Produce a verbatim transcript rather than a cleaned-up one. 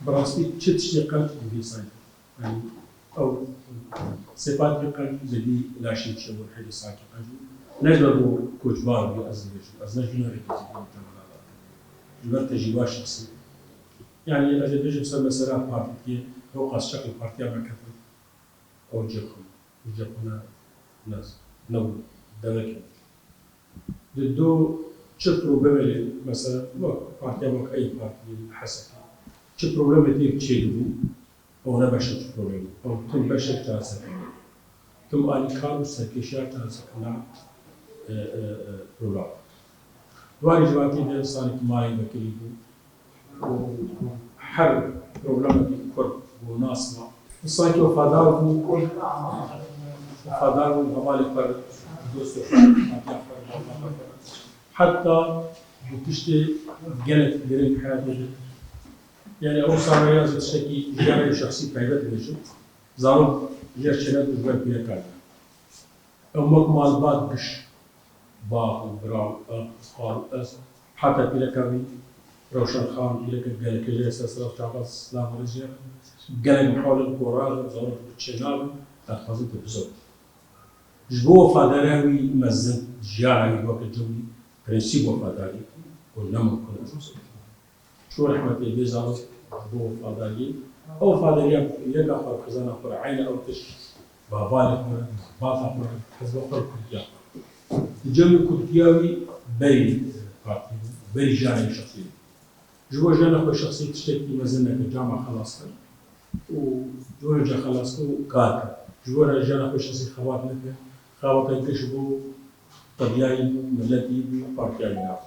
Bi rastî çi tiştê qenc bi vî sankî. Yanî ew sêpat bi qenc bi vî laşê çi bû hêdî sankî qenc bû. Ne ji ber bû koçbar bû ez dibêjim. Ez ne jûnereke zî bûm temela da. Ji ber tecrûba şexsî. Yanî ez ê bêjim ser mesela partîkê, ew qas çeq li partiya me ketin. Ew cê xwe, cê xwe ne, ne, ne, devekê. Di do çi problemê lê, mesela, wek partiya wek ey partiyê li Hesekê, çi problemê tê çêdibû, ew ne beşek ji problemê. Ew tim beşek çareserkirina. Tim alîkar û serkêşiya çareserkirina, e, e, e, problem. Di warê civakê de salekî mayî vekirî bû. Her problemekî Kurd bû nas ma. Sankî wefadar bû, wefadar bû hevalê xwe re, dostê xwe re, hatiya xwe re, heta bû tiştê gelek girîng heyatê de. Yanî ew saneya ez ê tiştekî jiyana wî şexsî taybet bibêjim. Zarok jê çênebû ji ber pîrekan. Ew wek malbat giş, bav û bira û ex û xal û ez, heta pîreka wî Rewşenxan, pîreke gelekê jê ser sera çaxaz silav û rêz jê re. Gelek mihawlên ku raxin zarok bi çênabin, ez dixwazim tu bizor. Ji bo wefadariya wî mezin, jiyana wî weke cem wî, prensîp wefadarî û ne mimkun ez bizor. Çû rehmetê bê zarok ji bo wefadariyê. Ew wefadariya yeka xwe, xizana xwe re, eyna ew tişt bi hevalê xwe re, bata xwe re, hizba xwe re Kurdiya xwe. Di cem wî Kurdiya wî berî partî bû, berî jiyana wî şexsî bû. Ji bo jiyana xwe şexsî tiştekî mezin neke, cama xelas kir û ji bo jî xelas kir û kar kir. Ji bo re jiyana xwe şexsî xebat neke, xebata giş bû Qiryayî bû, miletî bû, partiya wî nabû.